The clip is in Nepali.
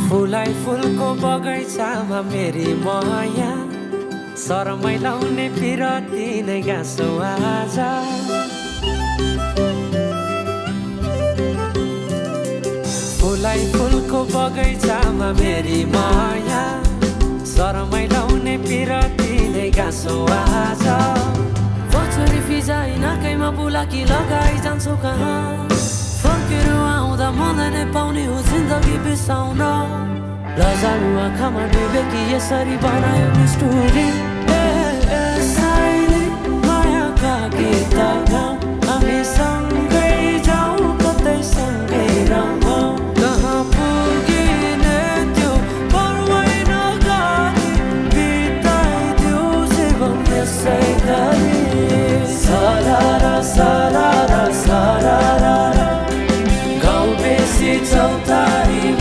फुलाई फुलको बगैँचामा मेरी माया शरमै लाउने पिरती नै गाँसो आज फुलाई फुलको बगैँचामा मेरी माया शरमै लाउने पिरती नै गाँसो आज बचरी फिजाइ नाकैमा बुलाकी लगाइ जान्छौ कहाँ फर्केर आउँदा मलाई नै पाउने हो जिन्दगी बिसाउन रजालु आँखामा डुबेकी यसरी बनायो नि स्टोरी यसैले मायाका गीत गाउँ हामी